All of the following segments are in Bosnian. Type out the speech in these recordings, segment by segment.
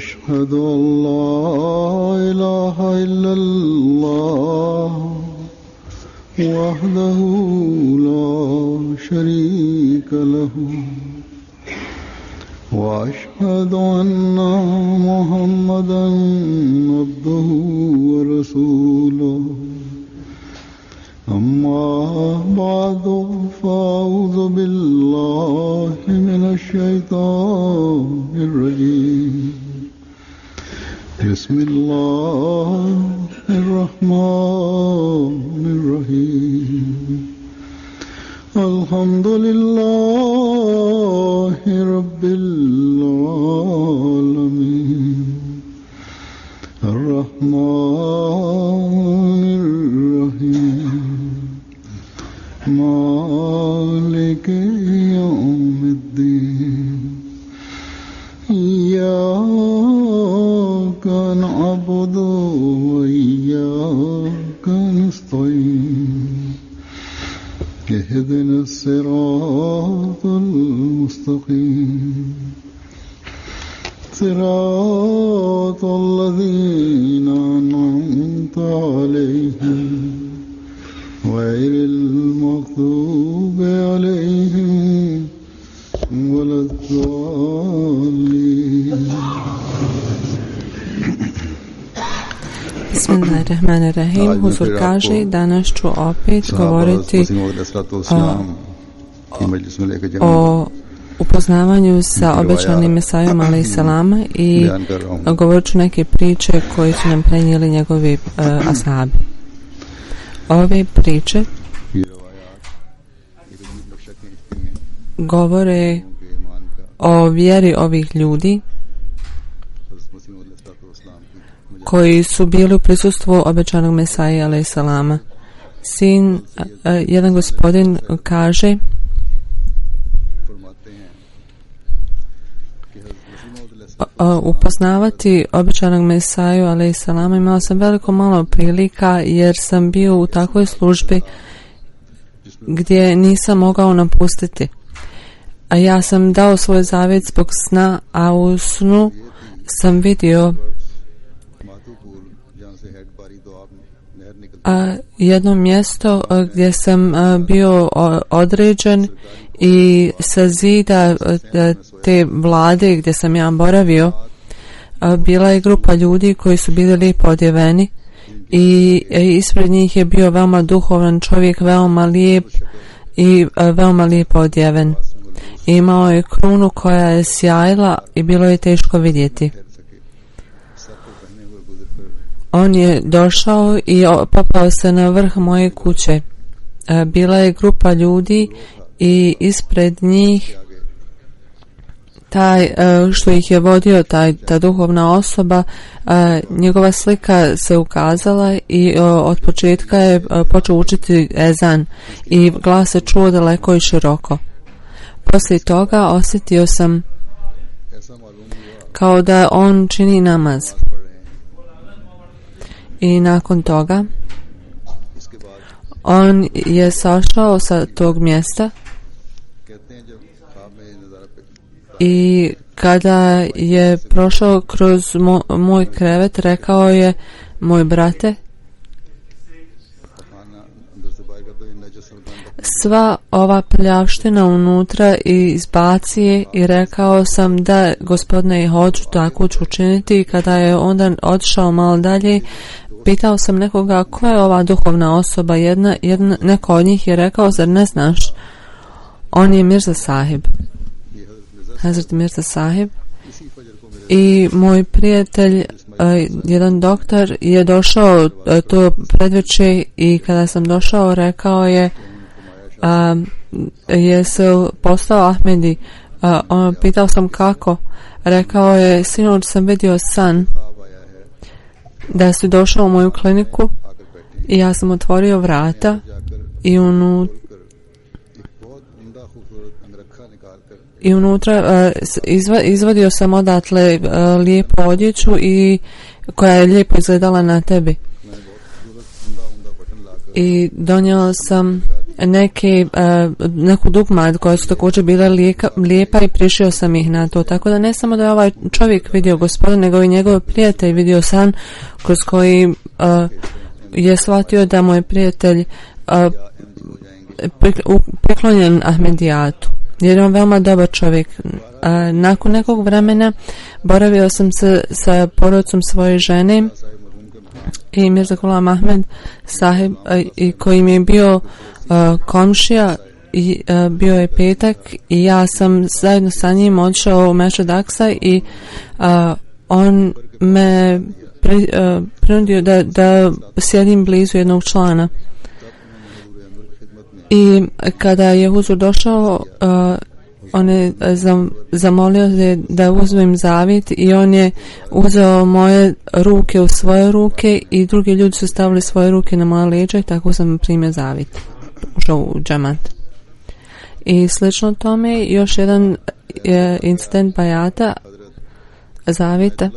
أشهد أن لا إله إلا الله وحده لا شريك له وأشهد أن محمدا عبده ورسوله أما بعد فأعوذ بالله من الشيطان الرجيم بسم الله الرحمن الرحيم الحمد لله رب العالمين الرحمن الرحيم مالك يوم الدين إياك نعبد وإياك نستعين اهدنا الصراط المستقيم صراط الذين أنعمت عليهم غير المغضوب عليهم ولا الضالين. Bismillahirrahmanirrahim. Huzur kaže, danas ću opet govoriti o upoznavanju sa obećanim Mesajom alejselama i govorit ću neke priče koje su nam prenijeli njegovi ashabi. Ove priče govore o vjeri ovih ljudi koji su bili u prisustvu obećanog Mesaje alejselama. Jedan gospodin kaže upoznavati obećanog Mesaju alejselama imao sam veliko malo prilika jer sam bio u takvoj službi gdje nisam mogao napustiti. A ja sam dao svoj zavjet zbog sna, a u snu sam vidio jedno mjesto gdje sam bio određen i sa zida te vlade gdje sam ja boravio bila je grupa ljudi koji su bili lijepo odjeveni i ispred njih je bio veoma duhovan čovjek, veoma lijep i veoma lijepo odjeven. Imao je krunu koja je sjajila i bilo je teško vidjeti. On je došao i popao se na vrh moje kuće. Bila je grupa ljudi i ispred njih taj što ih je vodio, ta duhovna osoba, njegova slika se ukazala i od početka je počeo učiti ezan i glas se čuo daleko i široko. Poslije toga osjetio sam kao da on čini namaz. I nakon toga on je sašao sa tog mjesta i kada je prošao kroz moj krevet rekao je: moj brate, sva ova prljavština unutra izbaci je, i rekao sam da gospodine, hoću tako ću učiniti. I kada je onda otišao malo dalje, pitao sam nekoga ko je ova duhovna osoba. Neko od njih je rekao: zar ne znaš? On je Mirza Sahib, Hazrat Mirza Sahib. I moj prijatelj, jedan doktor, je došao to predveče i kada sam došao rekao je: jesi postao Ahmedi? Pitao sam kako. Rekao je: sinoć sam vidio san da si došao u moju kliniku i ja sam otvorio vrata i unutra izvadio sam odatle lijepu odjeću i koja je lijepo izgledala na tebi. I donio sam neku dugmad koja su također bila lijepa i prišio sam ih na to. Tako da ne samo da je ovaj čovjek vidio Gospodin, nego i njegov prijatelj vidio san kroz koji je shvatio da mu je prijatelj priklonjen Ahmedijatu, jer je on veoma dobar čovjek. Nakon nekog vremena boravio sam se sa porodicom svoje žene i Mirza Ghulam Ahmed sahib, koji mi je bio komšija, i bio je petak i ja sam zajedno sa njim odšao u Mešhad Aksa i on me prinudio da sjedim blizu jednog člana. I kada je huzur došao, on je zamolio da uzmem zavjet i on je uzeo moje ruke u svoje ruke i drugi ljudi su stavili svoje ruke na moje leđa i tako sam primio zavjet, ušao u džemat. I slično tome još jedan incident bajata zavjeta.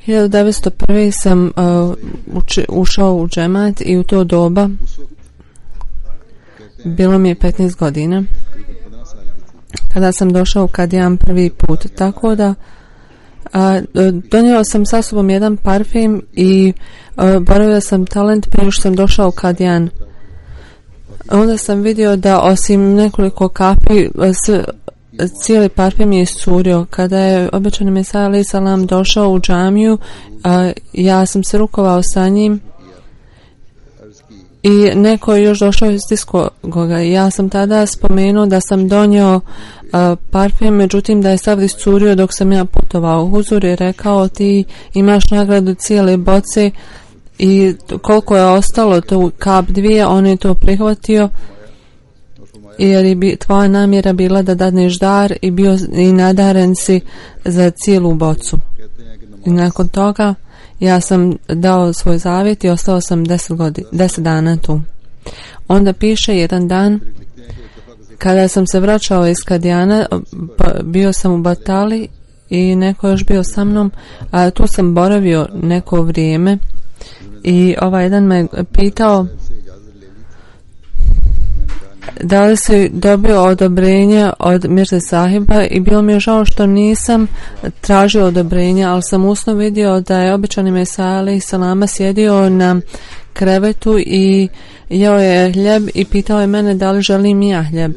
1901. sam ušao u džemat i u to doba bilo mi je 15 godina kada sam došao u Kadijan prvi put, tako da donio sam sa sobom jedan parfem i boravio sam talent prije što sam došao u Kadijan. Onda sam vidio da osim nekoliko kapi cijeli parfem je iscurio. Kada je obećani Mesija alejhi selam došao u džamiju, ja sam se rukovao sa njim i neko je još došao iz diskoga. Ja sam tada spomenuo da sam donio parfem, međutim da je sav iscurio dok sam ja putovao. Huzur je rekao, ti imaš nagradu cijele boce i koliko je ostalo, to kap 2, on je to prihvatio jer je tvoja namjera bila da dadneš dar i nadaren si za cijelu bocu. I nakon toga ja sam dao svoj zavjet i ostao sam 10 dana tu. Onda piše jedan dan kada sam se vraćao iz Kadijana, bio sam u Batali i neko još bio sa mnom, a tu sam boravio neko vrijeme i ovaj jedan me pitao da li si dobio odobrenje od Mirze sahiba i bilo mi je žao što nisam tražio odobrenja, ali sam usno vidio da je obećani Mesija alejhi selama sjedio na krevetu i jeo je hljeb i pitao je mene da li želim ja hljeb.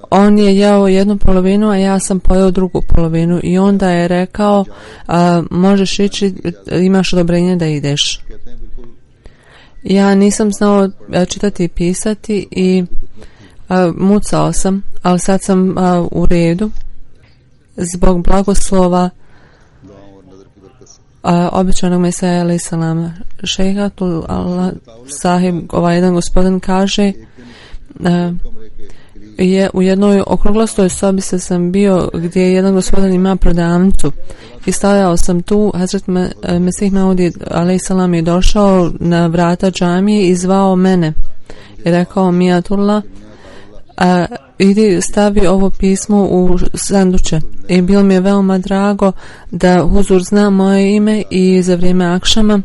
On je jeo jednu polovinu, a ja sam pojeo drugu polovinu i onda je rekao možeš ići, imaš odobrenje da ideš. Ja nisam znao čitati i pisati i mucao sam, ali sad sam u redu zbog blagoslova obećanog Mesija alejhi selama. Šejhatul Allah sahib, ovaj jedan gospodin kaže je u jednoj okruglostoj sobi se sam bio gdje jedan gospodin ima prodavnicu i stajao sam tu. Hazret Mesih Maud alejhi selam je došao na vrata džamije i zvao mene i rekao Mijatullah, idi stavi ovo pismo u sanduče. I bilo mi je veoma drago da huzur zna moje ime i za vrijeme akšama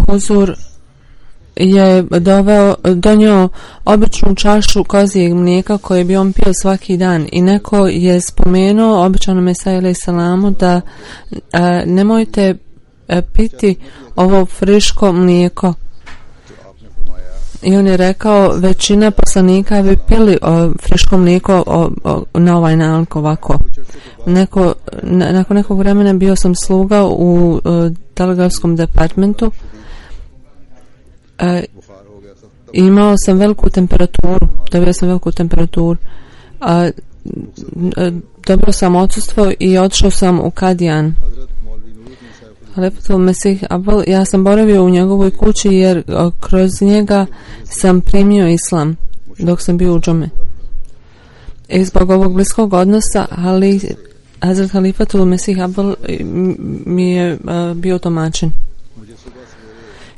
huzur je donio običnu čašu kozijeg mlijeka koje bi on pio svaki dan i neko je spomenuo obećanom Mesiji alejhi selamu da nemojte piti ovo friško mlijeko. I on je rekao, većina poslanika bi pili friško mlijeko na ovaj nalik ovako. Nakon nekog vremena bio sam sluga u telegrafskom departmentu. Imao sam veliku temperaturu, dobio sam veliku temperaturu. Dobio sam odsustvo i otišao sam u Kadijan. Halifatul Mesih Abel, ja sam boravio u njegovoj kući jer kroz njega sam primio islam dok sam bio u džume. I zbog ovog bliskog odnosa Hazrat Halifatul Mesih Abel mi je bio domaćin.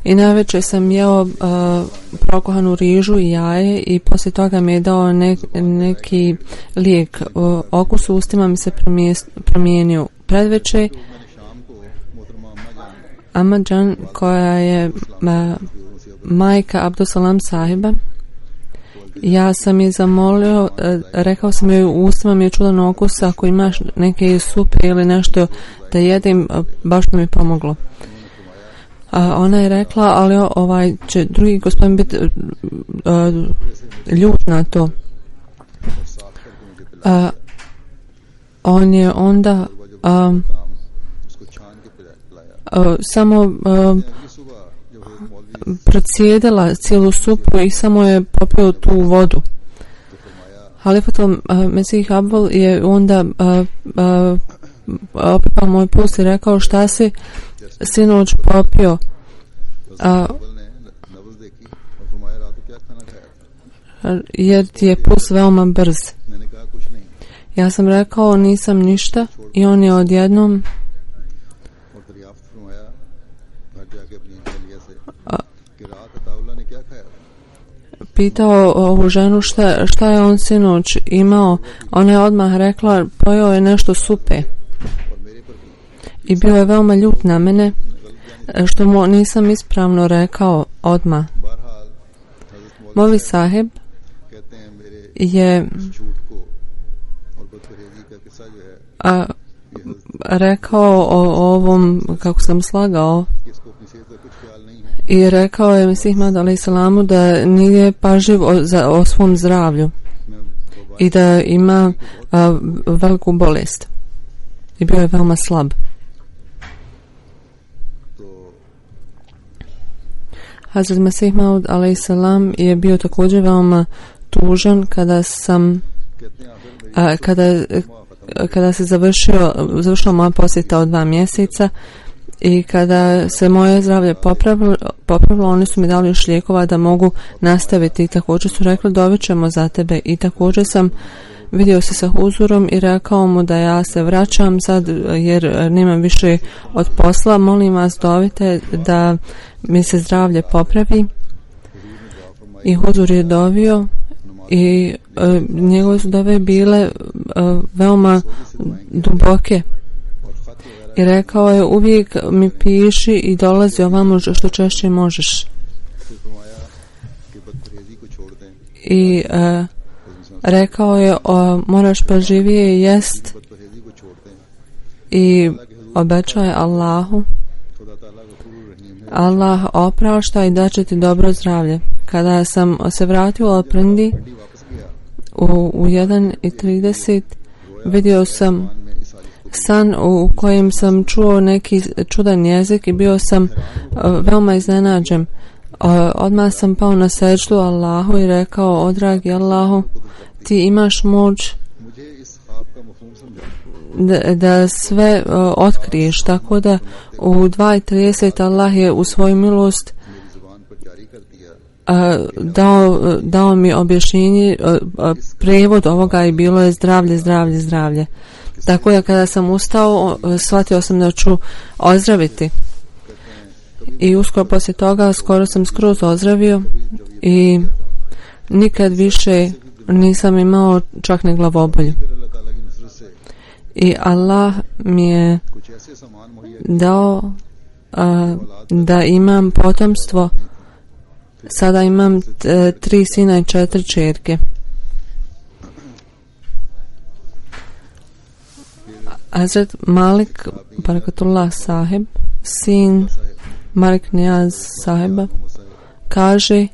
I navečer sam jeo prokuhanu rižu i jaje i poslije toga mi je dao neki lijek. Okus u ustima mi se promijenio. Predvečer Ahmadjan, koja je majka Abdusalam sahiba, ja sam je zamolio, rekao sam joj, u ustima mi je čudan okus, ako imaš neke supe ili nešto da jedim, baš mi je pomoglo. Ona je rekla, ali će drugi gospodin biti ljut na to. On je onda samo procjedila cijelu supu i samo je popio tu vodu. Halifatul Mesih Abdul je onda opipao moj puls i rekao, šta si sinoć popio? Jer ti je puls veoma brz. Ja sam rekao, nisam ništa, i on je odjednom pitao ovu ženu šta je on sinoć imao. Ona je odmah rekla, pojeo je nešto supe. I bio je veoma ljut na mene što mu nisam ispravno rekao odmah. Movi sahib je rekao o ovom, kako sam slagao, i rekao je Mesih Maud a.s. da nije pažljiv o svom zdravlju i da ima veliku bolest i bio je veoma slab. Hazrat Mesih Maud a.s. je bio također veoma tužan kada se završila moja posjeta od 2 mjeseca i kada se moje zdravlje popravilo, oni su mi dali još lijekova da mogu nastaviti i također su rekli, dovićemo za tebe, i također sam vidio se sa huzurom i rekao mu da ja se vraćam sad jer nemam više od posla, molim vas dovite da mi se zdravlje popravi. I huzur je dovio i njegove su dove bile veoma duboke i rekao je, uvijek mi piši i dolazi ovamo što češće možeš. I rekao je, moraš pažljivije jest i obećao je Allahu, Allah oprašta i daće ti dobro zdravlje. Kada sam se vratio od Prindi u 1:30 vidio sam san u kojem sam čuo neki čudan jezik i bio sam veoma iznenađen. Odmah sam pao na seždu Allahu i rekao, o dragi Allahu, ti imaš moć da sve otkriješ, tako da u 2:30 Allah je u svoju milost dao mi objašnjenje, prevod ovoga i bilo je zdravlje, zdravlje, zdravlje. Tako da kada sam ustao, shvatio sam da ću ozdraviti. I uskoro poslije toga skoro sam skroz ozdravio i nikad više nisam imao čak ni glavobolju. I Allah mi je dao da imam potomstvo. Sada imam 3 sina i 4 ćerke. Hazrat Malik Barakatullah sahib, sin Malik Niyaz sahiba, kaže,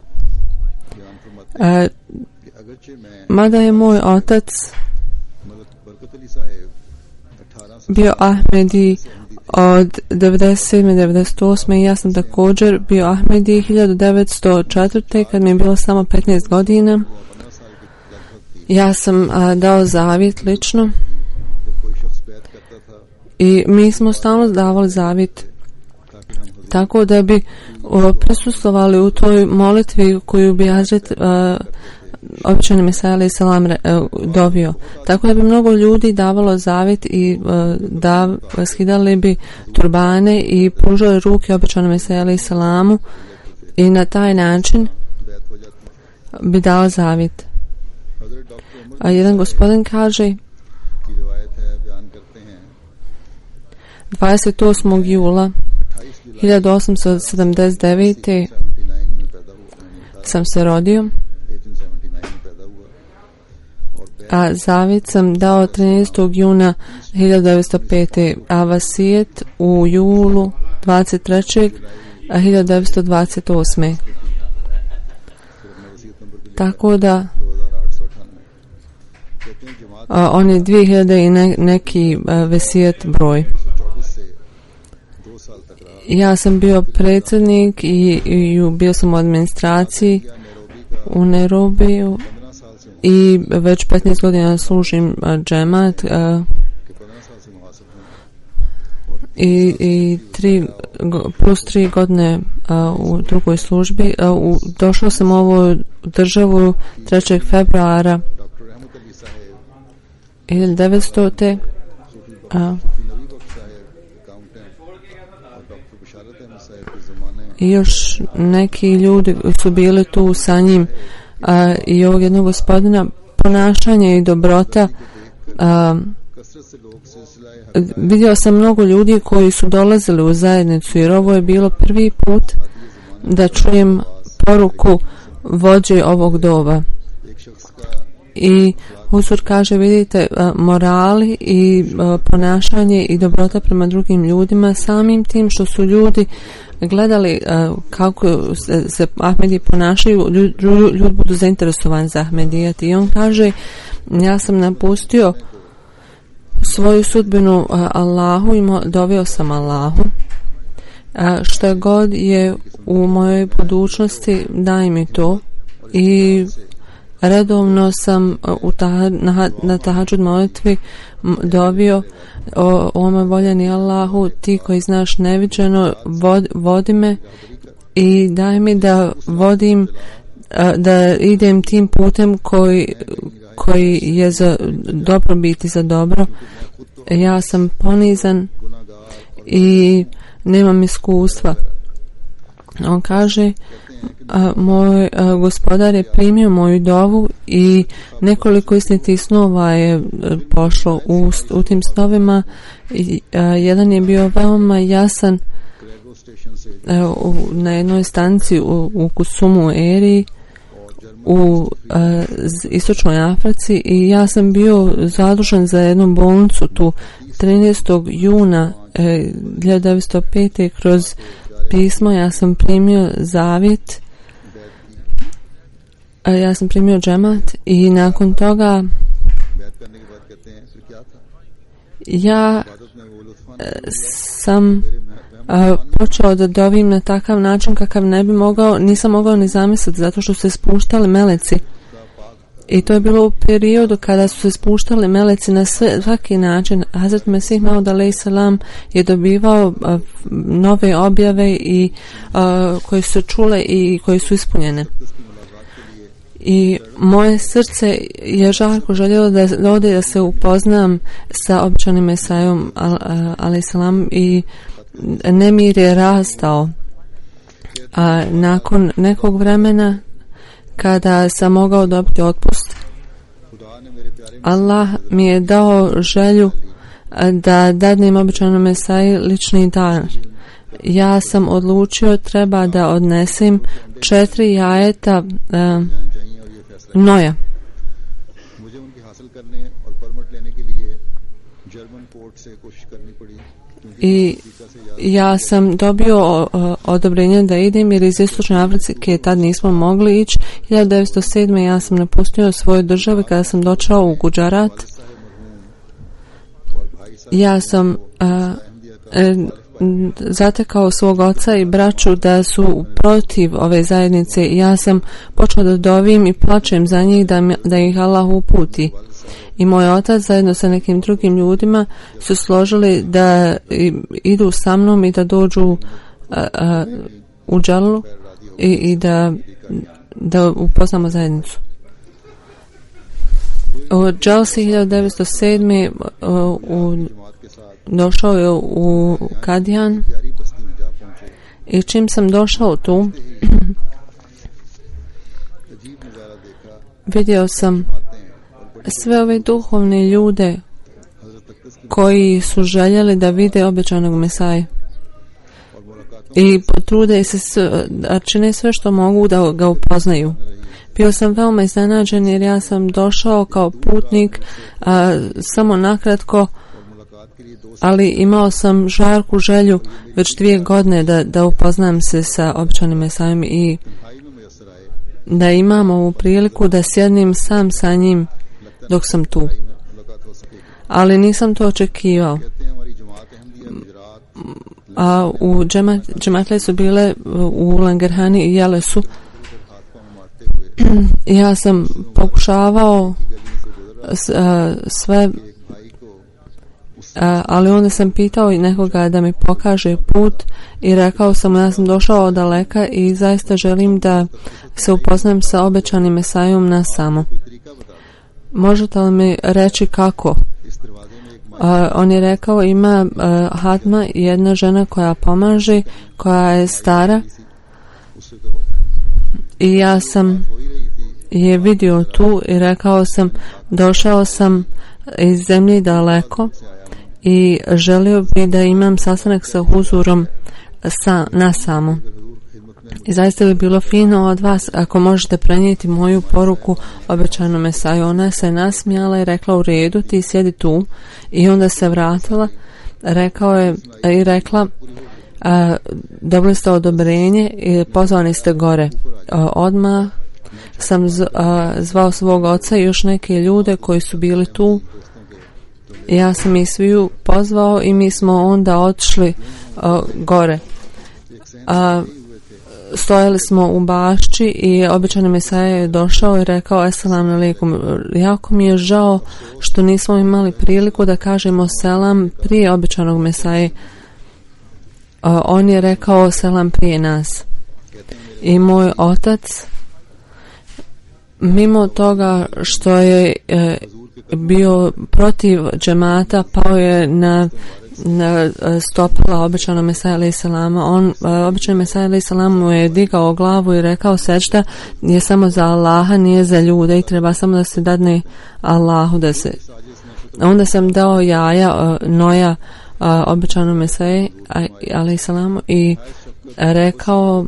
mada je moj otac bio Ahmedi od 97. 98. i ja sam također bio Ahmedi 1904. kad mi je bilo samo 15 godina. Ja sam dao zavjet lično i mi smo stalno davali zavjet tako da bi prisustvovali u toj molitvi koju bi Hazret običani Mesija alejhi selam dovio. Tako da bi mnogo ljudi davalo zavjet i skidali bi turbane i pružali ruke običanom Mesija alejhi selamu i na taj način bi dao zavjet. A jedan gospodin kaže 28. jula 1879. sam se rodio, a zavjet sam dao 13. juna 1905. a vasijet u julu 23. 1928. Tako da on je 2000 i neki vasijet broj. Ja sam bio predsjednik i bio sam u administraciji u Nairobiju i već 15 godina služim džemat i plus 3 godine u drugoj službi. Došao sam u ovu državu 3. februara 1900. I još neki ljudi su bili tu sa njim i ovog jednog gospodina. Ponašanje i dobrota, vidio sam mnogo ljudi koji su dolazili u zajednicu, jer ovo je bilo prvi put da čujem poruku vođe ovog doba. I Huzur kaže, vidite, morali i ponašanje i dobrota prema drugim ljudima, samim tim što su ljudi gledali kako se Ahmedi ponašaju, ljudi budu zainteresovani za Ahmedijat. I on kaže, ja sam napustio svoju sudbinu Allahu i doveo sam Allahu. Što god je u mojoj budućnosti, daj mi to. I redovno sam na tahadžud molitvi dobio, o moj voljeni Allahu, ti koji znaš neviđeno, vodi me i daj mi da vodim, da idem tim putem koji je za dobrobit i za dobro. Ja sam ponizan i nemam iskustva. On kaže, moj gospodar je primio moju dovu i nekoliko istinitih snova je pošlo u tim snovima. Jedan je bio veoma jasan na jednoj stanici u Kusumu Eri u istočnoj Africi, i ja sam bio zadužen za jednu bolnicu tu 13. juna 1905. kroz pismo ja sam primio zavjet, ja sam primio džemat i nakon toga ja sam počeo da dovim na takav način kakav nisam mogao ni zamisliti, zato što su se spuštali meleci. I to je bilo u periodu kada su se spuštali meleci na svaki način. Hazrat Mesih Maud alejhi selam je dobivao nove objave i koje su čule i koje su ispunjene. I moje srce je žarko željelo da ode da se upoznam sa obećanim Mesajom alejhi selam, i nemir je rastao. A nakon nekog vremena, kada sam mogao dobiti otpust, Allah mi je dao želju da dadnem obećanom Mesaji lični dar. Ja sam odlučio treba da odnesem 4 jajeta noja. I ja sam dobio odobrenje da idem, jer iz istočne Afrike tad nismo mogli ići. 1907. ja sam napustio svoju državu. Kada sam došao u Gujarat, ja sam zatekao svog oca i braću da su protiv ove zajednice, i ja sam počeo da dovim i plačem za njih da ih Allah uputi. I moj otac zajedno sa nekim drugim ljudima su složili da idu sa mnom i da dođu u Džalu i da upoznamo zajednicu. U Džalsi 1907. Došao je u Kadijan, i čim sam došao tu, vidio sam sve ove duhovne ljude koji su željeli da vide obećanog Mesaja. i potrude se, čine sve što mogu da ga upoznaju. Bio sam veoma iznenađen jer ja sam došao kao putnik samo nakratko, ali imao sam žarku želju već 2 godine da upoznam se sa obećanim Mesajom i da imam ovu priliku da sjednem sam sa njim dok sam tu. Ali nisam to očekivao. A u džematle su bile u Langerhani i jele su. Ja sam pokušavao sve, ali onda sam pitao nekoga da mi pokaže put i rekao sam, ja sam došao od daleka i zaista želim da se upoznam sa obećanim Mesajom na samo. Možete li mi reći kako? On je rekao, ima Hatma, jedna žena koja pomaže, koja je stara, i ja sam je vidio tu i rekao sam, došao sam iz zemlje daleko i želio bi da imam sastanak sa huzurom na samo. I zaista bi bilo fino od vas ako možete prenijeti moju poruku obećanom Mesaju. Ona se nasmijala i rekla, u redu, ti sjedi tu. I onda se vratila, rekla, dobili ste odobrenje i pozvani ste gore. Odmah sam zvao svog oca i još neke ljude koji su bili tu. Ja sam ih sviju pozvao i mi smo onda otišli gore. Stojali smo u bašči i obećani Mesaja je došao i rekao, Esselamu alejkum. Jako mi je žao što nismo imali priliku da kažemo selam prije obećanog Mesaje. On je rekao selam prije nas. I moj otac, mimo toga što je bio protiv džemata, pao je na stopala obećanog Mesaja alejhi selama. Obećani Mesaja alejhi selam mu je digao glavu i rekao, sećda je samo za Allaha, nije za ljude i treba samo da se dadne Allahu da se. Onda sam dao jaja noja obećanom Mesaji alejhi selamu i rekao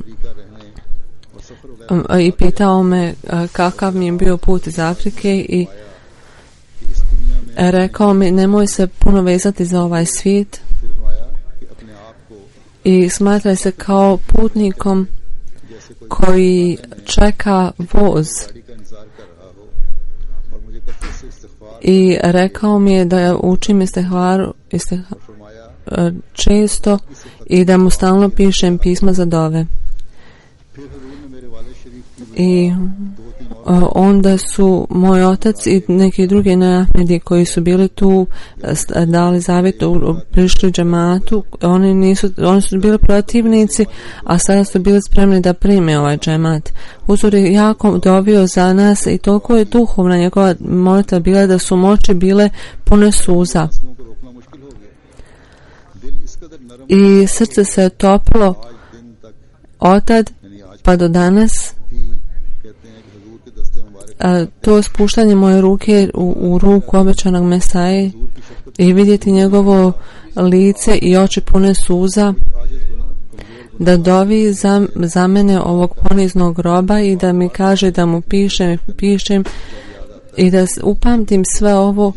i pitao me kakav mi je bio put iz Afrike i rekao mi, nemoj se puno vezati za ovaj svijet i smatraj se kao putnikom koji čeka voz. I rekao mi je da učim istihvaru često i da mu stalno pišem pisma za dove. I onda su moj otac i neki drugi Ahmedi koji su bili tu dali zavjet, prišli džematu. Oni su bili protivnici, a sada su bili spremni da prime ovaj džemat. Huzur je jako dovio za nas i toliko je duhovna njegova molitva bila da su moći bile pune suza. I srce se je toplo otad pa do danas. To spuštanje moje ruke u ruku obećanog Mesaje i vidjeti njegovo lice i oči pune suza, da dovi za mene ovog poniznog roba i da mi kaže da mu pišem i da upamtim sve ovo.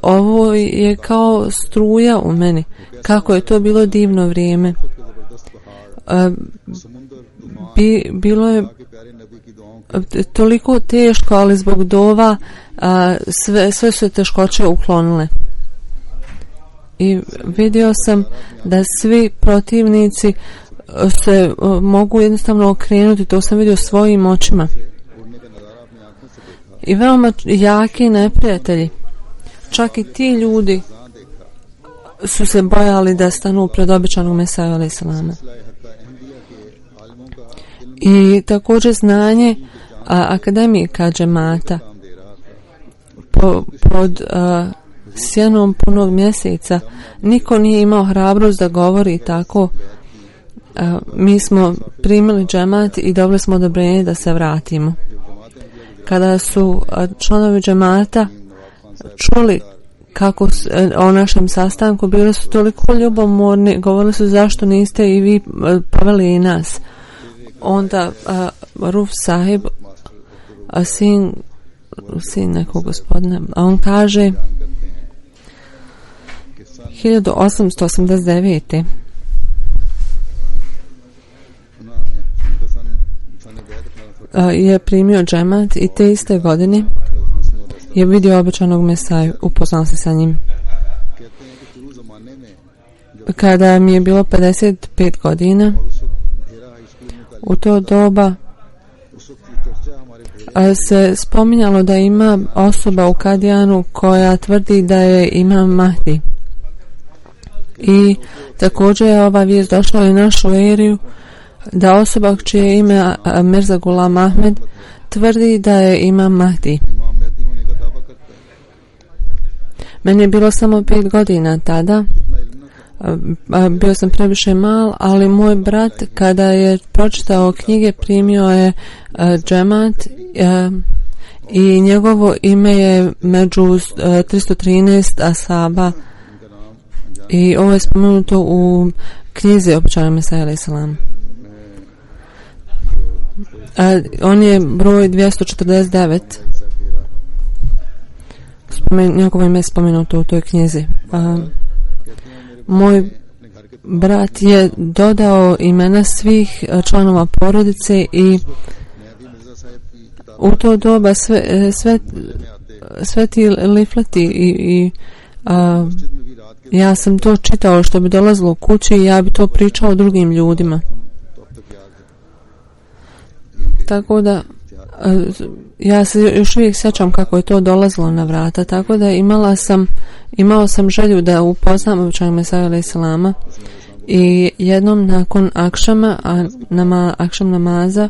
Ovo je kao struja u meni. Kako je to bilo divno vrijeme. Bilo je toliko teško, ali zbog dova sve su teškoće uklonile. I vidio sam da svi protivnici se mogu jednostavno okrenuti, to sam vidio svojim očima. I veoma jaki neprijatelji. Čak i ti ljudi su se bojali da stanu pred obećanog Mesaju alejhi selama. I također znanje akademika džemata pod sjenom punog mjeseca. Niko nije imao hrabrost da govori tako. Mi smo primili džemat i dobili smo odobrenje da se vratimo. Kada su članovi džemata čuli kako o našem sastanku, bili su toliko ljubomorni, govorili su zašto niste i vi poveli i nas. Onda Ruf sahib, sin nekog gospodina, a on kaže 1889. Je primio džemat i te iste godine je vidio obećanog Mesaju, upoznao se sa njim. Kada mi je bilo 55 godina, u to doba se spominjalo da ima osoba u Kadijanu koja tvrdi da je Imam Mahdi. I također je ova vijest došla i našu eriju da osoba čije ime Mirza Ghulam Ahmed tvrdi da je Imam Mahdi. Meni je bilo samo 5 godina tada, bio sam previše mal, ali moj brat kada je pročitao knjige primio je džemat i njegovo ime je među 313 asaba i ovo je spomenuto u knjizi obećanog Mesaja alejhi selam. On je broj 249. Njegovo ime je spomenuto u toj knjizi. Moj brat je dodao imena svih članova porodice i u to doba sve ti lifleti i ja sam to čitao što bi dolazilo u kući i ja bi to pričao drugim ljudima. Tako da ja se još uvijek sjećam kako je to dolazilo na vrata, tako da imao sam želju da upoznam obećanog Mesaju alejhi selama i jednom nakon akšama, akšam namaza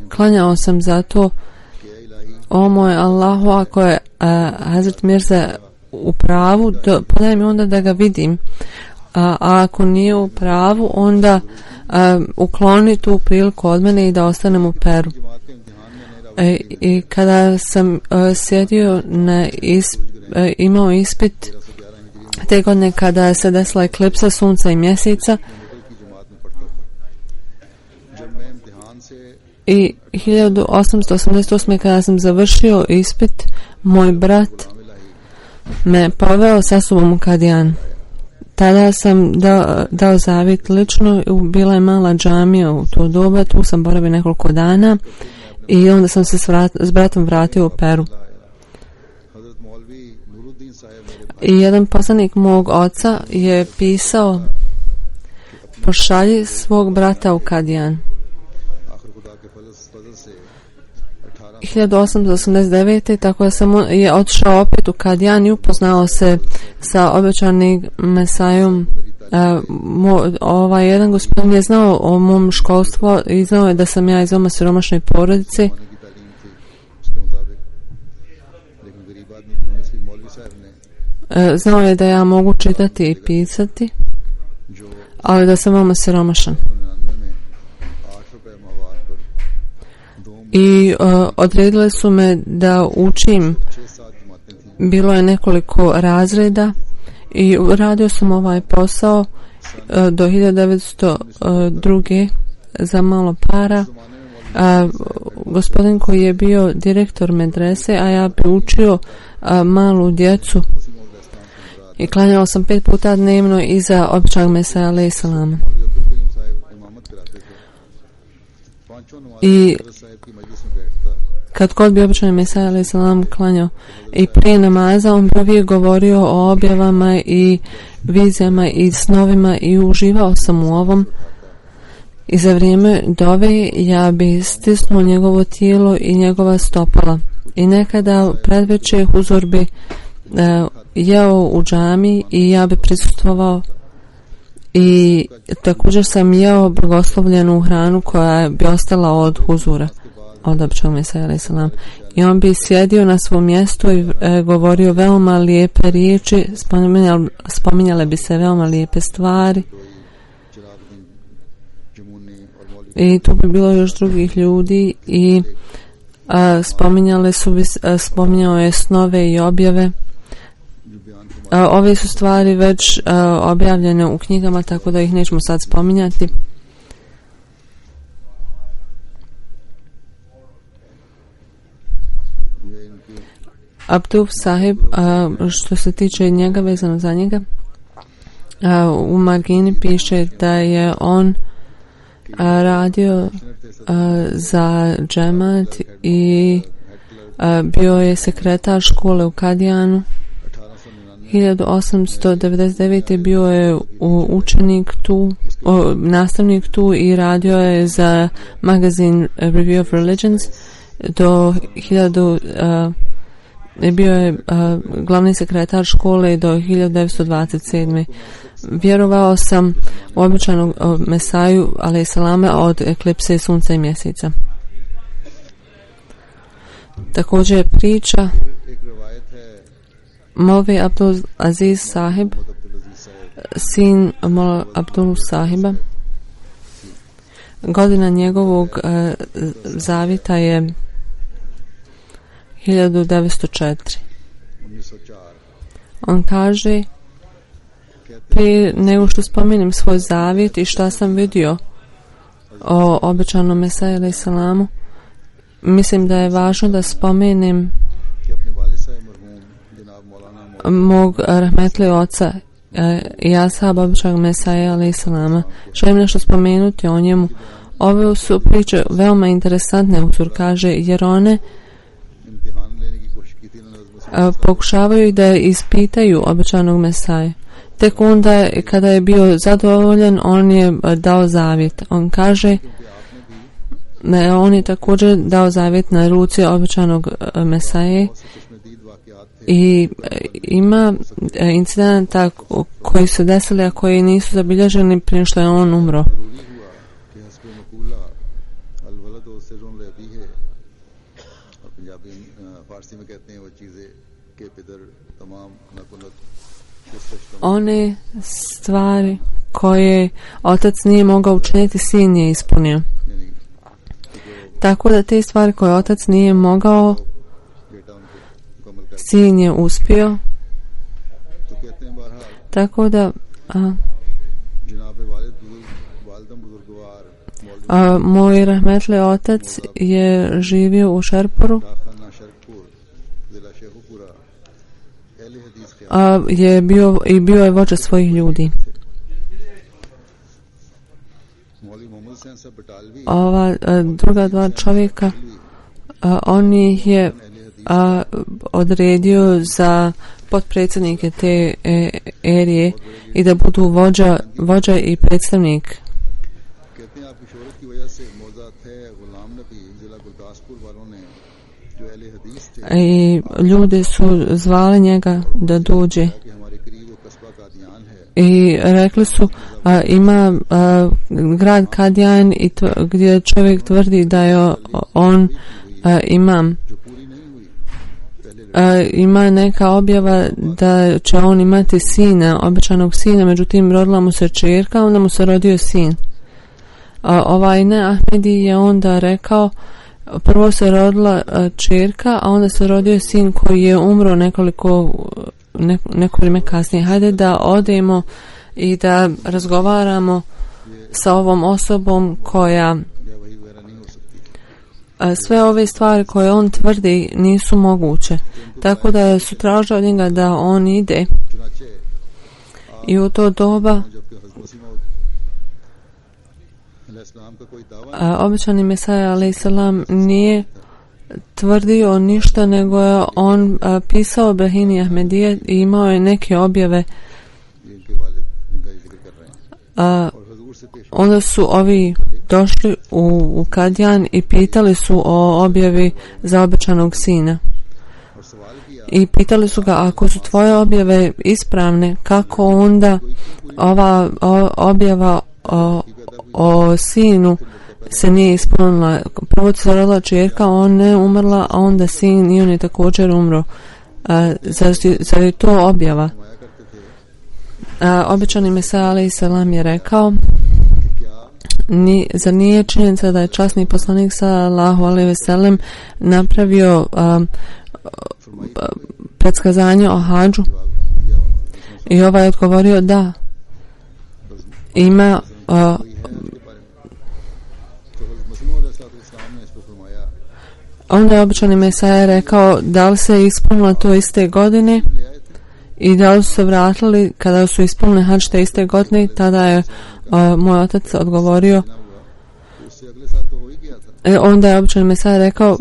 klanjao sam zato: o moj Allahu, ako je Hazret Mirza u pravu, podaj mi onda da ga vidim, a ako nije u pravu, onda ukloni tu priliku od mene i da ostanem u Peru. I kada sam sjedio imao ispit te godine kada se desila eklipsa sunca i mjeseca, i 1888. kada sam završio ispit, moj brat me poveo sa sobom u Kadijan. Tada sam dao zavjet lično, bila je mala džamija u to doba, tu sam boravio nekoliko dana i onda sam se s bratom vratio u Peru. I jedan poslanik mog oca je pisao: pošalji svog brata u Kadijan. 1889. tako da sam je otišao opet u Kadijan i upoznao se sa obećanim Mesajom. Jedan gospodin je znao o mom školstvu i znao je da sam ja iz veoma siromašne porodice. Znao je da ja mogu čitati i pisati, ali da sam veoma siromašan. I odredile su me da učim. Bilo je nekoliko razreda i radio sam ovaj posao do 1902. za malo para. Gospodin koji je bio direktor medrese, a ja bi učio malu djecu i klanjao sam 5 puta dnevno iza obećanog Mesaja alejhi selama. I kad god bi obećani Mesaja alejhi selam klanjao i prije namaza, on bi govorio o objavama i vizijama i snovima i uživao sam u ovom. I za vrijeme dove ja bi stisnuo njegovo tijelo i njegova stopala. I nekada predveče huzur bi jeo u džami i ja bi prisustvovao. I također sam jeo blagoslovljenu hranu koja bi ostala od huzura, od obećanog Mesaja alejhi selam. I on bi sjedio na svom mjestu i govorio veoma lijepe riječi, spominjale bi se veoma lijepe stvari. I tu bi bilo još drugih ljudi i spominjao je snove i objave. Ove su stvari već objavljene u knjigama, tako da ih nećemo sad spominjati. Abdul Sahib, što se tiče njega, vezano za njega, u margini piše da je on radio za džemat i bio je sekretar škole u Kadijanu. 1899. bio je učenik tu, nastavnik tu i radio je za magazin Review of Religions do bio je glavni sekretar škole do 1927. Vjerovao sam u običajnog Mesaju, alaih salame, od eklipse sunca i mjeseca. Također je priča Molvi Abdul Aziz Sahib, sin Mola Abdul Sahiba. Godina njegovog zavita je 1904. On kaže, prije nego što spomenem svoj zavjet i šta sam vidio o obećanom Mesaju alaih salamu, mislim da je važno da spomenem mog rahmetli oca i ashaba obećanog Mesaja alaih salama. Želim nešto spomenuti o njemu. Ove su priče veoma interesantne, autor kaže, jer one pokušavaju da ispitaju obećanog Mesaja. Tek onda, kada je bio zadovoljan, on je dao zavjet. On kaže, on je također dao zavjet na ruci obećanog Mesaje i ima incidenta koji su desili, a koji nisu zabilježeni prije što je on umro. One stvari koje otac nije mogao učiniti, sin je ispunio. Tako da te stvari koje otac nije mogao, sin je uspio. Tako da moj rahmetli otac je živio u Šerpuru, bio je vođa svojih ljudi. Ova druga dva čovjeka, on ih je odredio za potpredsjednike te erije i da budu vođa i predstavnik. I ljudi su zvali njega da dođe i rekli su, ima grad Kadijan gdje čovjek tvrdi da je on imam. Ima neka objava da će on imati sina, obećanog sina, međutim rodila mu se čerka, onda mu se rodio sin. Ovaj Ahmedi je onda rekao, prvo se rodila čerka, a onda se rodio sin koji je umro neko vrijeme kasnije. Hajde da odemo i da razgovaramo sa ovom osobom koja sve ove stvari koje on tvrdi nisu moguće. Tako da su tražili od njega da on ide. I u to doba obećani Mesaja alaih salam nije tvrdio ništa, nego je on pisao Brahini Ahmedije i imao je neke objave. Onda su ovi došli u Kadijan i pitali su o objavi za obećanog sina. I pitali su ga, ako su tvoje objave ispravne, kako onda ova objava o sinu se nije ispunila? Prvo se rodila čerka, on ne umrla, a onda sin i on je također umro. Zar je to objava? Obećani Mesaja alaih salam je rekao, Zar nije činjenica da je časni poslanik sallallahu alejhi ve sellem napravio predskazanje o hadžu? I ovaj je odgovorio da ima onda je običani Mesaja rekao da li se ispunilo to iste godine i da li su se vratili kada su ispunili hadž te iste godine. Tada je moj otac odgovorio, onda je običani Mesaja rekao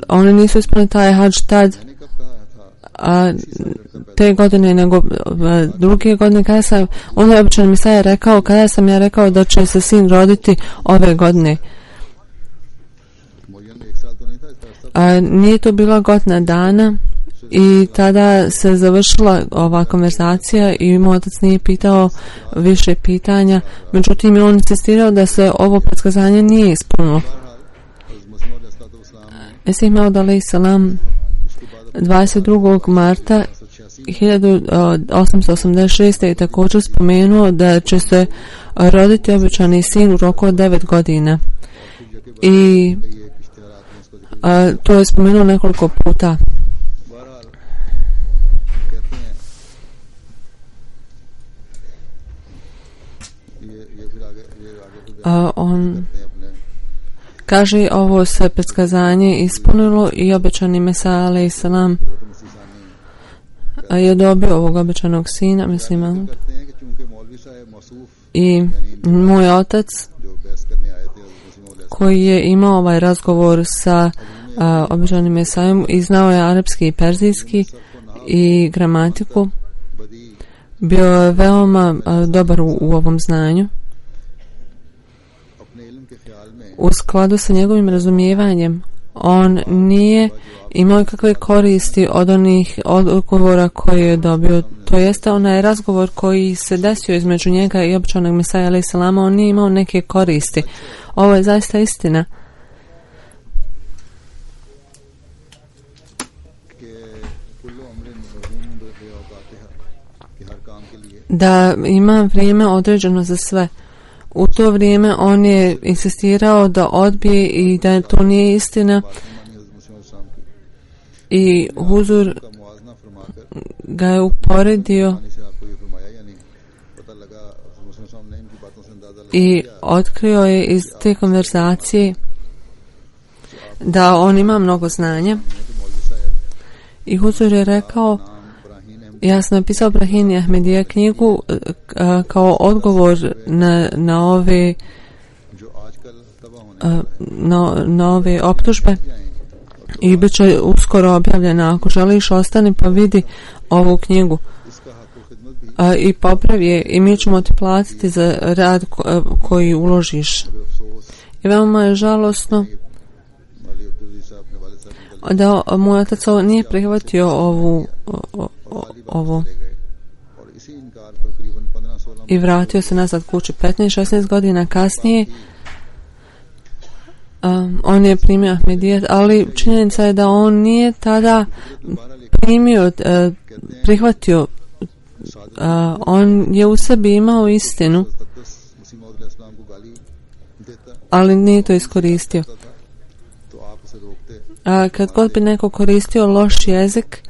oni nisu ispunili taj hadž tad te godine, nego druge godine. Onda je običani Mesaja rekao, kada sam ja rekao da će se sin roditi ove godine. Nije to bila godina dana i tada se završila ova konverzacija i moj otac nije pitao više pitanja, međutim je on insistirao da se ovo predskazanje nije ispunilo. Mesih Maud alejhi selam 22. marta 1886. je također spomenuo da će se roditi obećani sin u roku od 9 godina i to je spomenuo nekoliko puta. On kaže ovo se predskazanje ispunilo i obećani Mesija alejhi selam je dobio ovog obećanog sina, mislim. I moj otac koji je imao ovaj razgovor sa obećanim Mesijom i znao je arapski i perzijski i gramatiku, bio je veoma dobar u ovom znanju. U skladu sa njegovim razumijevanjem on nije imao kakve koristi od onih odgovora koje je dobio. To jeste onaj razgovor koji se desio između njega i običanog Mesija alejhi selama, on nije imao neke koristi. Ovo je zaista istina. Da ima vrijeme određeno za sve. U to vrijeme on je insistirao da odbije i da to nije istina i Huzur ga je uporedio i otkrio je iz te konverzacije da on ima mnogo znanja i Huzur je rekao, ja sam napisao Brahini Ahmedija knjigu kao odgovor na ove optužbe i bit će uskoro objavljena. Ako želiš, ostani pa vidi ovu knjigu i popravi je i mi ćemo ti platiti za rad koji uložiš. I veoma je žalosno da moj otac nije prihvatio ovo i vratio se nazad kući. 15-16 godina kasnije on je primio Ahmedijet, ali činjenica je da on nije tada prihvatio, on je u sebi imao istinu, ali nije to iskoristio. Kad god bi neko koristio loš jezik,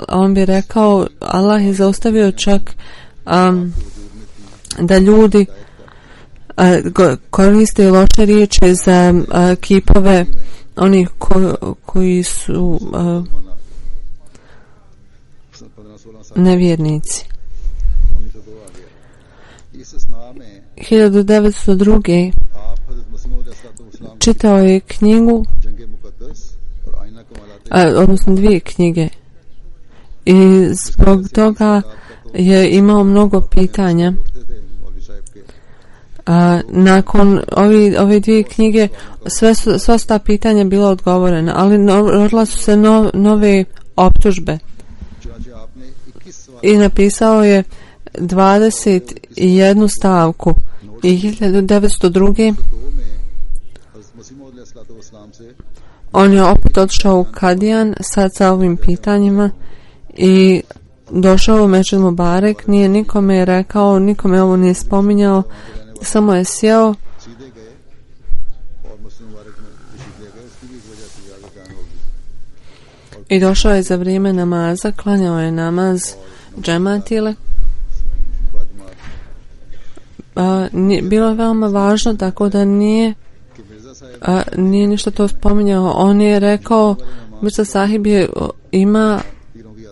on bi rekao, Allah je zaustavio čak da ljudi koriste loše riječi za kipove onih koji su nevjernici. 1902. čitao je knjigu, odnosno 2 knjige, i zbog toga je imao mnogo pitanja. Nakon ove 2 knjige sva ta pitanja bila odgovorena, ali rodila su se nove optužbe i napisao je 21 stavku i 1902. on je opet otišao u Kadijan sad sa ovim pitanjima i došao u Mečid Mubarek, nije nikome rekao, nikome ovo nije spominjao, samo je sjeo सीधे गए और मस्जिद मुबारक में तशरीफ ले गए. उसकी भी एक वजह से ज़्यादा टाइम हो गई. i došao je za vrijeme namaza, klanjao je namaz džematile. Bilo je veoma važno, tako da nije ništa to spominjao. On je rekao, Mirza Sahib ima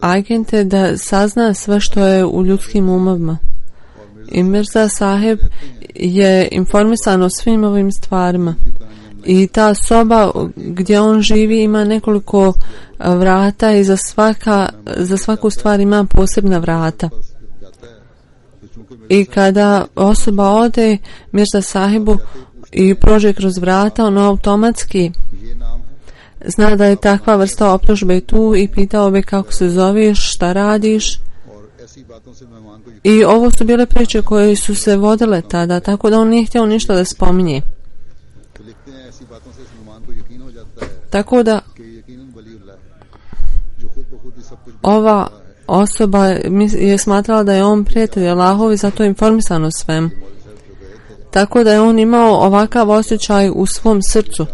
agente da sazna sve što je u ljudskim umovima. I Mirza Sahib je informisan o svim ovim stvarima. I ta soba gdje on živi ima nekoliko vrata i za svaku stvar ima posebna vrata. I kada osoba ode Mirza Sahibu i prođe kroz vrata, on automatski zna da je takva vrsta optužbe tu i pitao bi kako se zoveš, šta radiš. I ovo su bile priče koje su se vodile tada, tako da on nije htio ništa da spominje. Tako da ova osoba je smatrala da je on prijatelj Allahov i zato je informisan o svem. Tako da je on imao ovakav osjećaj u svom srcu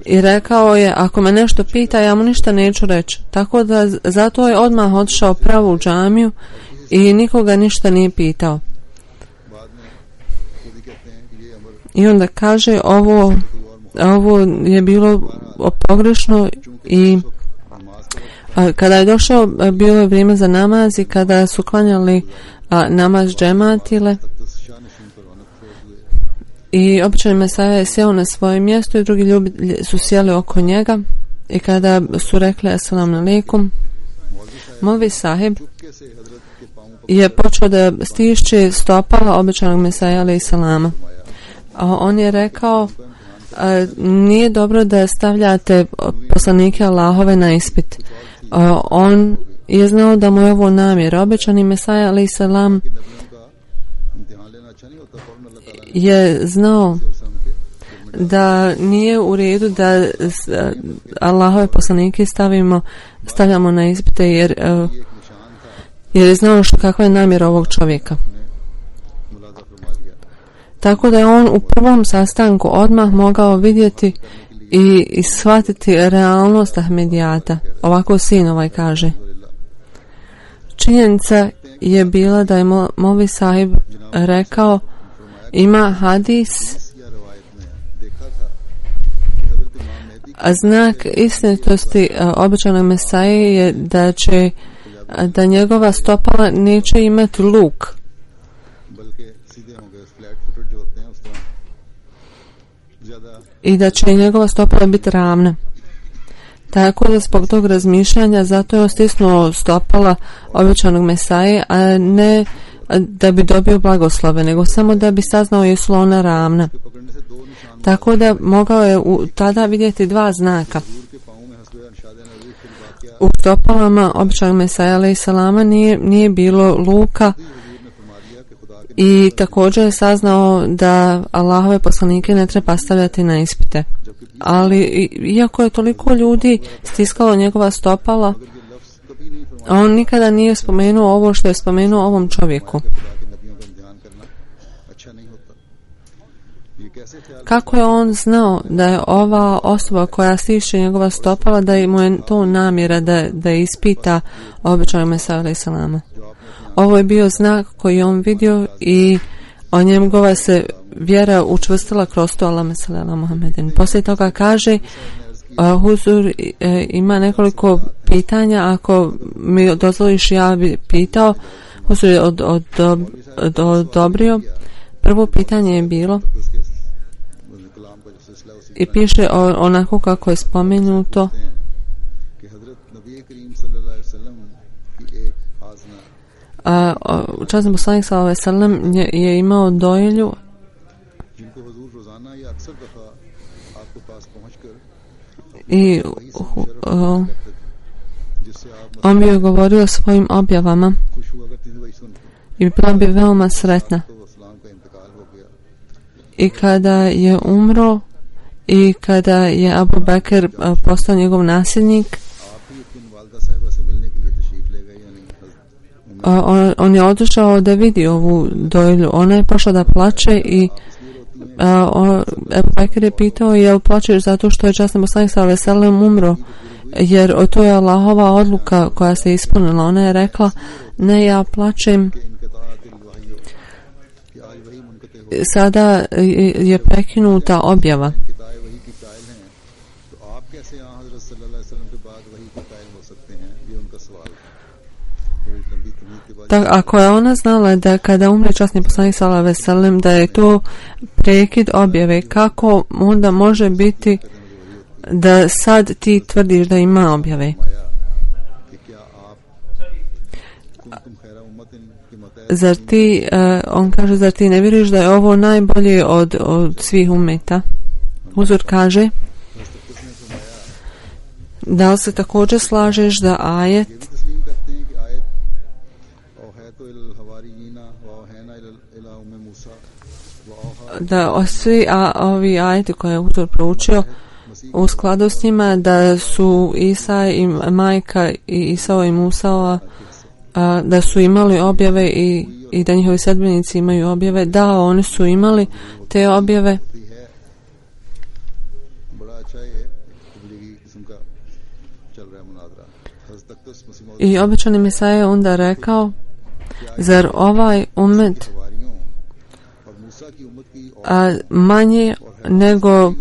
i rekao je, ako me nešto pita, ja mu ništa neću reći. Tako da zato je odmah otišao pravo u džamiju i nikoga ništa nije pitao. I onda kaže, ovo je bilo pogrešno i kada je došao, bilo je vrijeme za namaz i kada su klanjali namaz džematile i običan Mesaja je sjeo na svoje mjesto i drugi ljudi su sjeli oko njega i kada su rekli assalamu alaikum, Molvi Sahib je počeo da stišće stopala običanog Mesaja alaihi salama. On je rekao, nije dobro da stavljate poslanike Allahove na ispit. On je znao da mu je ovo namjer. Obećani Mesaja alejhi selam je znao da nije u redu da Allahove poslanike stavljamo na ispite jer je znao kakva je namjer ovog čovjeka. Tako da je on u prvom sastanku odmah mogao vidjeti i shvatiti realnost Ahmedijata. Ovako sin kaže. Činjenica je bila da je Molvi Sahib rekao, ima hadis, a znak istinitosti običanog Mesaje je da njegova stopala neće imati luk. I da će njegova stopala biti ravna. Tako da zbog tog razmišljanja zato je stisnuo stopala obećanog Mesaje, a ne da bi dobio blagoslove, nego samo da bi saznao jesu li ona ravna. Tako da mogao je tada vidjeti dva znaka. U stopalama običanog Mesaja alejhi salama nije bilo luka i također je saznao da Allahove poslanike ne treba stavljati na ispite. Ali iako je toliko ljudi stiskalo njegova stopala, on nikada nije spomenuo ovo što je spomenuo ovom čovjeku. Kako je on znao da je ova osoba koja stiše njegova stopala, da mu je to namjera da ispita običanog Mesaja alejhi salama? Ovo je bio znak koji je on vidio i o njegova se vjera učvrstila kroz to. Allahumma salli ala Muhammedin. Poslije toga kaže, Huzur ima nekoliko pitanja, ako mi dozvoliš ja bi pitao. Huzur je odobrio. Prvo pitanje je bilo i piše onako kako je spomenuto. Časni poslanik sallallahu alejhi ve sellem je imao dojilju i on bi joj govorio o svojim objavama i bila bi veoma sretna. I kada je umro i kada je Abu Bekr postao njegov nasljednik, on je otišao da vidi ovu dojilju. Ona je pošla da plače i Ebu Bekir je pitao, jel plačeš zato što je časni poslanik sallallahu alejhi ve sellem umro, jer to je Allahova odluka koja se ispunila. Ona je rekla, ne, ja plačem, sada je prekinuta objava. Ako je ona znala da kada umre časni poslanik sallallahu alejhi ve sellem da je to prekid objave, kako onda može biti da sad ti tvrdiš da ima objave? Zar ti, on kaže, zar ti ne vjeruješ da je ovo najbolje od svih umeta? Huzur kaže, da li se također slažeš da ajet da svi ovi ajeti koje je Huzur proučio u skladu s njima, da su Isa i majka i Isao i Musao da su imali objave i da njihovi sedbenici imaju objave? Da, oni su imali te objave. I obećani Mesaja je onda rekao, zar ovaj umet manje nego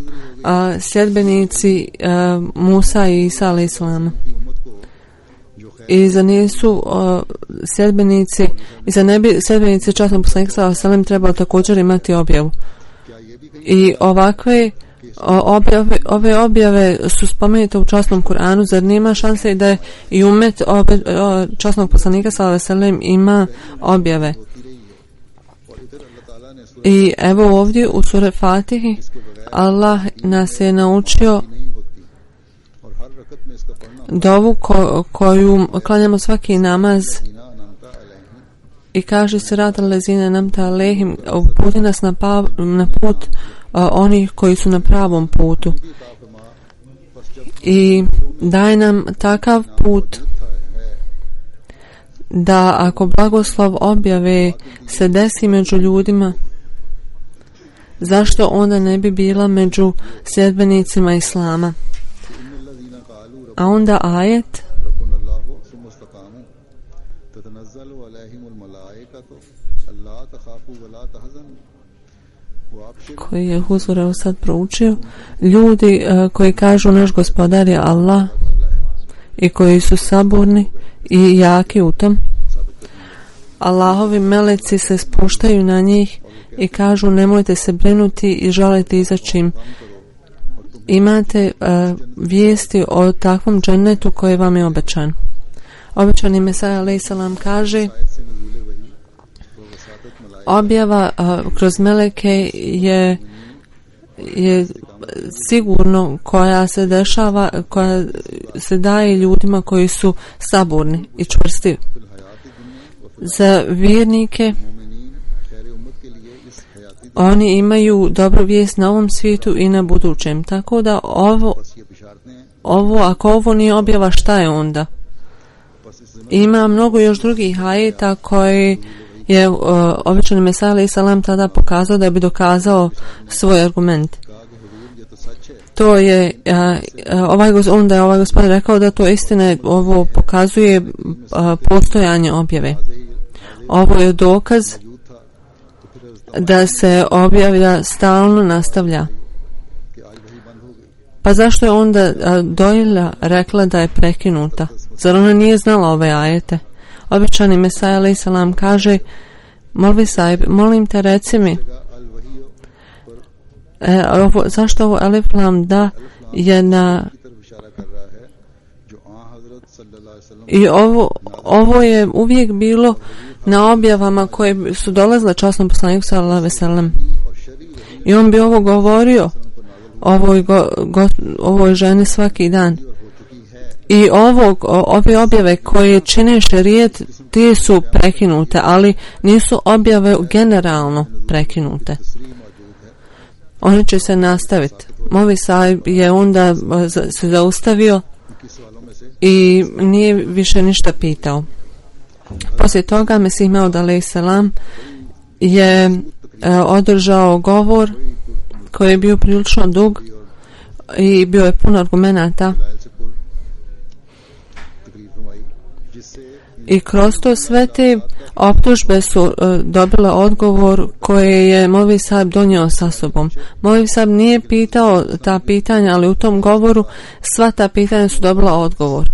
sljedbenici Musa i Isa alejhi selam? I za nisu sljedbenici, i za ne bi sljedbenici časnog poslanika sallallahu alejhi ve sellem trebalo također imati objavu. I ove objave su spomenute u časnom Kur'anu, zar nema šanse da je i umet časnog poslanika sallallahu alejhi ve sellem ima objave? I evo ovdje u sure Fatihi Allah nas je naučio dovu koju klanjamo svaki namaz i kaže sirat al-lezine namta alehim, uputi nas na put onih koji su na pravom putu i daj nam takav put da ako blagoslov objave se desi među ljudima, zašto onda ne bi bila među sljedbenicima Islama? A onda ajet koji je Huzur sad proučio, ljudi koji kažu naš gospodar je Allah i koji su saburni i jaki u tom, Allahovi meleci se spuštaju na njih i kažu nemojte se brinuti i žaliti za čim. Imate vijesti o takvom džennetu koji vam je obećan. Obećani Mesaja alejhi selam kaže, objava kroz meleke je sigurno koja se dešava, koja se daje ljudima koji su saburni i čvrsti. Za vjernike oni imaju dobru vijest na ovom svijetu i na budućem. Tako da ako ovo nije objava, šta je onda? Ima mnogo još drugih ajeta koji je obećani Mesaja alejhi selam tada pokazao da bi dokazao svoj argument. To je onda je ovaj gospodin rekao da to istina, ovo pokazuje postojanje objave. Ovo je dokaz da se objavlja stalno nastavlja. Pa zašto je onda dojilja rekla da je prekinuta? Zar ona nije znala ove ajete? Obećani Mesaja alejhi selam kaže, molvi sahib, molim te reci mi, zašto ovo alif lam da je na i ovo je uvijek bilo na objavama koje su dolazile časnom poslaniku sallallahu alejhi ve sellem. I on bi ovo govorio ovoj ženi svaki dan. I ove objave koje čine šerijet, te su prekinute, ali nisu objave generalno prekinute. One će se nastaviti. Movi sahib je onda se zaustavio i nije više ništa pitao. Poslije toga Mesih Maud alejselam je održao govor koji je bio prilično dug i bio je puno argumenata. I kroz to sve te optužbe su dobile odgovor koje je Molvi Sahib donio sa sobom. Molvi Sahib nije pitao ta pitanja, ali u tom govoru sva ta pitanja su dobila odgovor.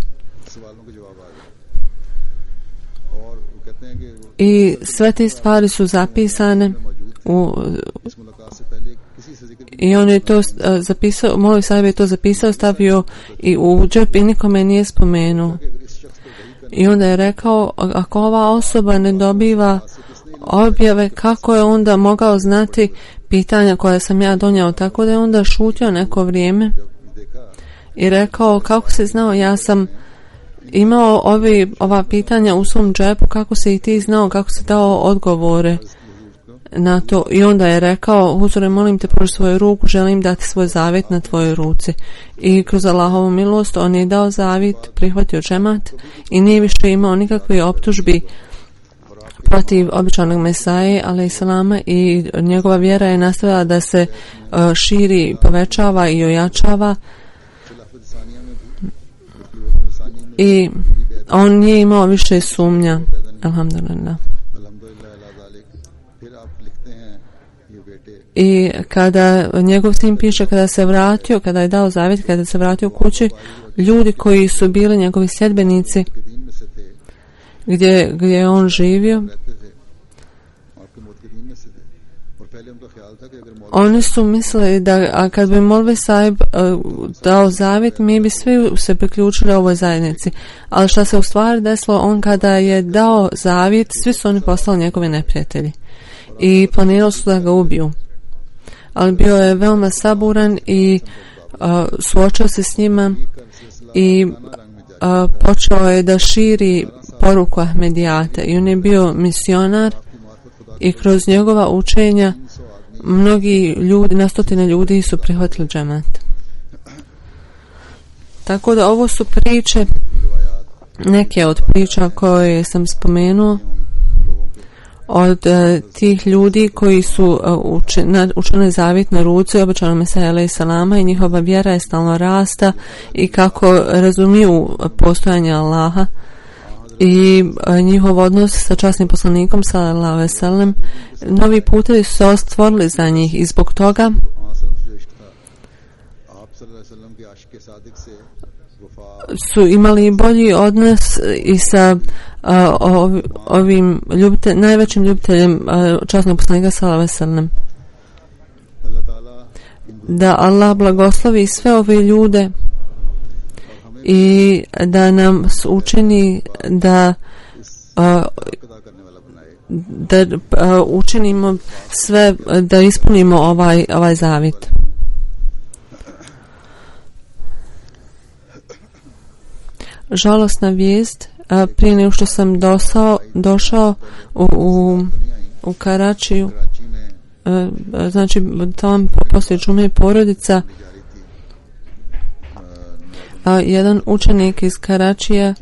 I sve te stvari su zapisane i on je to zapisao, Molvi Sahib je to zapisao, stavio i u džep i nikome nije spomenuo. I onda je rekao, ako ova osoba ne dobiva objave, kako je onda mogao znati pitanja koja sam ja donijao? Tako da je onda šutio neko vrijeme i rekao, kako se znao, ja sam imao ova pitanja u svom džepu, kako se i ti znao, kako se dao odgovore na to. I onda je rekao, Huzure, molim te, pruži svoju ruku, želim dati svoj zavjet na tvojoj ruci. I kroz Allahovu milost on je dao zavjet, prihvatio džemat i nije više imao nikakve optužbi protiv običanog Mesaje alejselama i njegova vjera je nastavila da se širi, povećava i ojačava i on nije imao više sumnja. Alhamdulillah. I kada njegov sin piše, kada se vratio, kada je dao zavjet, kada se vratio kući, ljudi koji su bili njegovi sljedbenici gdje je on živio, oni su mislili da kad bi Molvi Sahib dao zavjet, mi bi svi se priključili ovoj zajednici. Ali što se u stvari desilo, on kada je dao zavjet, svi su oni postali njegovi neprijatelji i planirali su da ga ubiju. Ali bio je veoma saburan i suočio se s njima i počeo je da širi poruku Ahmedijata i on je bio misionar i kroz njegova učenja mnogi ljudi, na stotine ljudi su prihvatili džemat. Tako da ovo su priče, neke od priča koje sam spomenuo od tih ljudi koji su učinili zavjet na ruci običanog Mesaje alejselama i njihova vjera je stalno rasta i kako razumiju postojanje Allaha i njihov odnos sa časnim poslanikom sallallahu alejhi ve sellem, novi putevi su se ostvorili za njih i zbog toga su imali bolji odnos i sa ovim najvećim ljubiteljem časnog poslanika sallallahu alejhi ve sellem. Da Allah blagoslovi sve ove ljude i da nam učini da učinimo sve, da ispunimo ovaj zavjet. Žalosna vijest, prije nego što sam došao u Karačiju, znači tamo poslije džume porodica, jedan učenik iz Karačija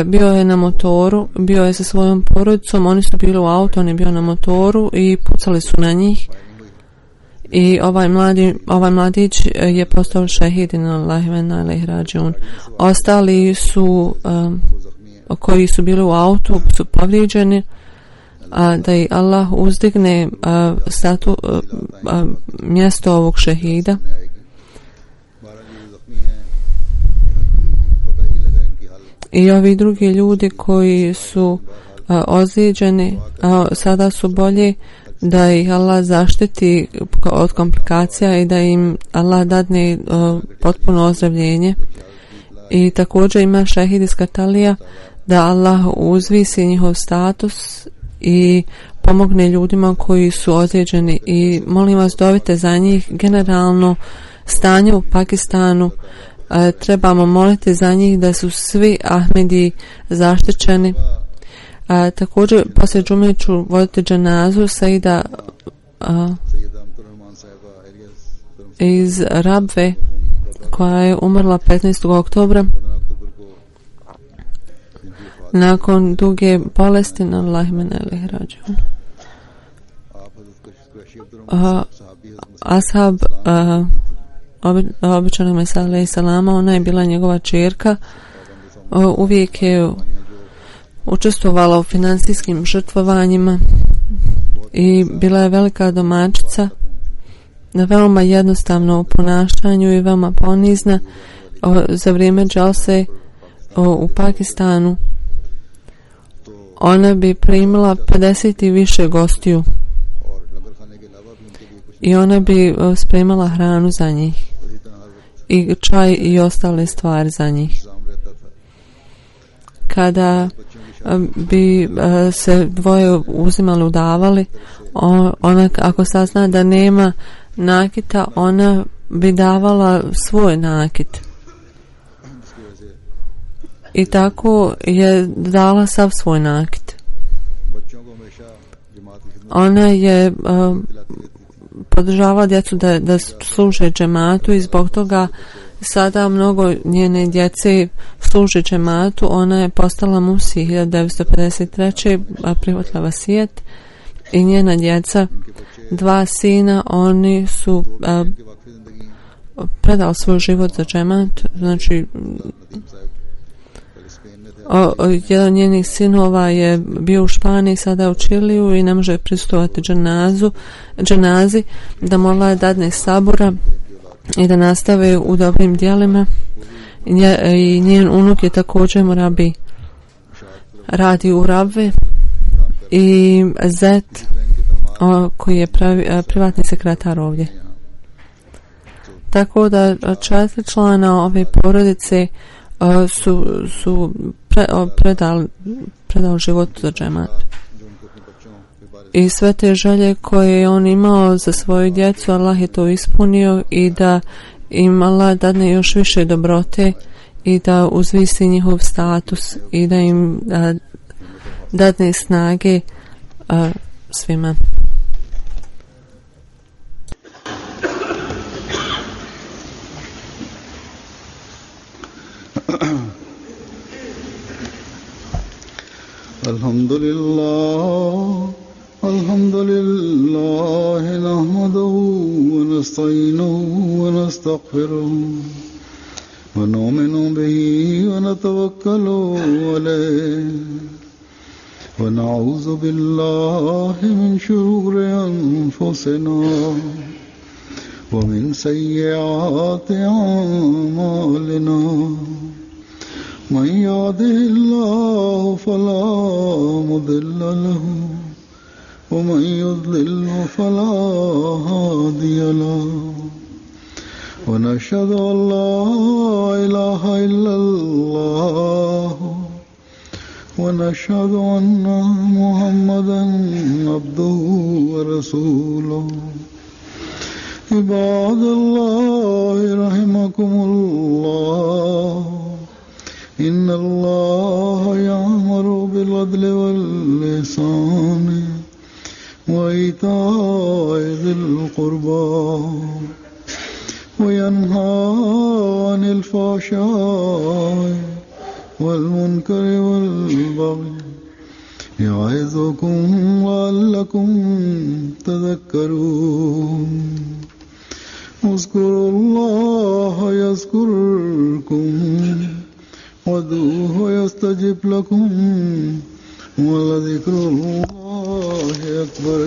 bio je na motoru, bio je sa svojom porodicom, oni su bili u auto, on je bio na motoru i pucali su na njih i ovaj mladić je postao šehid, inna lillahi wa inna ilaihi rađiun. Ostali su koji su bili u autu su povrijeđeni, da i Allah uzdigne mjesto ovog šehida. I ovi drugi ljudi koji su ozlijeđeni, sada su bolji, da ih Allah zaštiti od komplikacija i da im Allah dadne potpuno ozdravljenje. I također ima šehid iz Katalija, da Allah uzvisi njihov status i pomogne ljudima koji su ozlijeđeni. I molim vas, dovite za njih. Generalno stanje u Pakistanu, trebamo moliti za njih da su svi Ahmedi zaštićeni. Također poslije džume ću voditi dženazu Saida iz Rabve, koja je umrla 15. oktobra. nakon duge bolesti na Allah min ilaihi rađiun. Ashab običanog Mesija alejhi selama, ona je bila njegova ćerka, uvijek je učestvovala u financijskim žrtvovanjima i bila je velika domaćica, veoma jednostavno u ponašanju i veoma ponizna. Za vrijeme džalse u Pakistanu ona bi primila 50 i više gostiju i ona bi spremala hranu za njih i čaj i ostale stvari za njih. Kada bi se dvoje uzimali, udavali, ona ako sazna da nema nakita, ona bi davala svoj nakit. I tako je dala sav svoj nakit. Ona je podržavala djecu da služe džematu i zbog toga sada mnogo njene djece služi džematu. Ona je postala musi 1953. prihvatila vasijet i njena djeca, 2 sina, oni su predali svoj život za džemat. Znači jedan od njenih sinova je bio u Španiji, sada u Čiliju i ne može prisustvovati dženazi, da morala je dadne sabora i da nastave u dobrim djelima. I njen unuk je također murabi, radi u Rabve, i zet koji je privatni sekretar ovdje. Tako da 4 člana ove porodice su predali život za džemat. I sve te želje koje je on imao za svoju djecu, Allah je to ispunio i da im Allah dadne još više dobrote i da uzvisi njihov status i da im dadne snage svima. Alhamdulillah nahmaduhu wa nasta'inuhu wa nastaghfiruhu wa nu'minu bihi wa natawakkalu alayhi wa na'udhu billahi min shururi anfusina wa min sayyiati a'malina. من يهده الله فلا مضل له ومن يضلل فلا هادي له ونشهد أن لا إله إلا الله ونشهد أن محمدا عبده ورسوله. عباد الله رحمكم الله إن الله يأمر بالعدل والإحسان وإيتاء ذي القربى وينهى عن الفحشاء والمنكر والبغي يعظكم لعلكم تذكرون. اذكروا الله يذكركم وادعوه يستجب لكم ولذكر الله أكبر.